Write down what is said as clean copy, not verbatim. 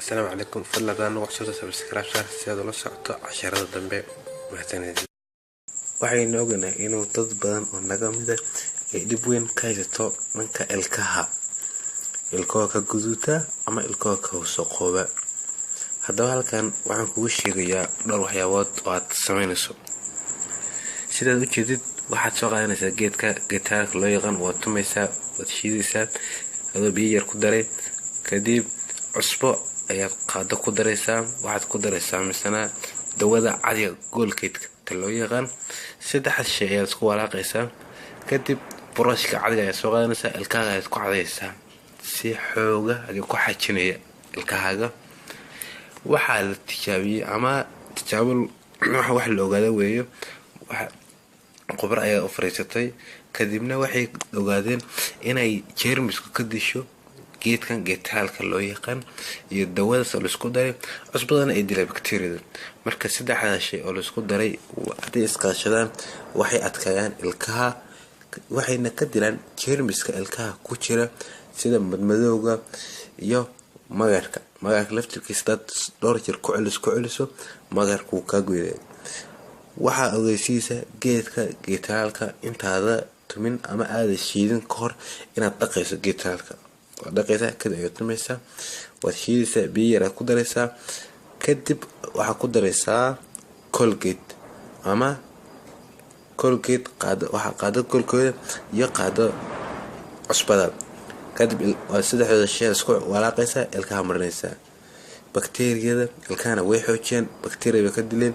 Assalaamu calaykum. Fadlan hadaa nagu cusubta, subscribe saar si aad ula socoto casharada dambe. Mahadsanid. Waxaynu ognahay inuu dad badan oo naga mida ay dhib weyn ka haysato dhanka ilkaha, ilkahoo ka guduuta ama ilkahoo ka wasaqooba. Haddaba halkan waxaan kugu sheegayaa dhowr waxyaabood oo aad sameynayso. Sidaad ujeedid, waxaad soo qaadanaysaa geedka gitaarka loo yaqaan, waad tumaysaa, waad shiidaysaa adoo biyo yar ku daray. Kadib cusbo ayaad qaado ku daraysaa, waxaad ku daraysaa misena dawada cadiga Colgate-ka ta loo yaqaan. Saddexdaas shay ayaad isku walaaqaysaa. Kadib burushka cadiga ayaad soo qaadanaysaa, ilkahaaga ayaad ku cadaysaa si xooga adigoo ku xajinaya ilkahaaga. Waxaa la tijaabiyey ama tijaabo wax la ogaada weeye, khubro ayaa u fariisatay, kadibna waxay ogaadeen inay jeermisku ka disho geedkan geetaalka loo yaqaan iyo dawadaas oo laisku daray, cusbadana ay dilay bacteriada. Marka saddexdaas shay oo laisku daray hadday iskaashadaan, waxay adkaayaan ilkaha, waxayna ka dilaan jeermiska ilkaha ku jira, sida madmadowga iyo magarka. Magarka laftirkiisa hadaad dhowr jeer ku celis ku celiso, magarka wuu kaa goynaya. Waxaa ogeysiisa geedka geetaalka intaada tumin ama aada shiidin kahor inaad dhaqayso. Geetaalka waad dhaqaysaa, kadib ayaad tumaysaa, waad shiidaysaa, biyo yar aad ku daraysaa. Kadib waxaad ku daraysaa Colgate ama Colgate qaado, waxaa qaado Colgate iyo qaado cusbada. Kadib waa saddexdooda shay isku walaaqaysaa, ilkaha marinaysaa. Bakteeriyada ilkahana way xoojiyaan, bakteriya bay ka dileen.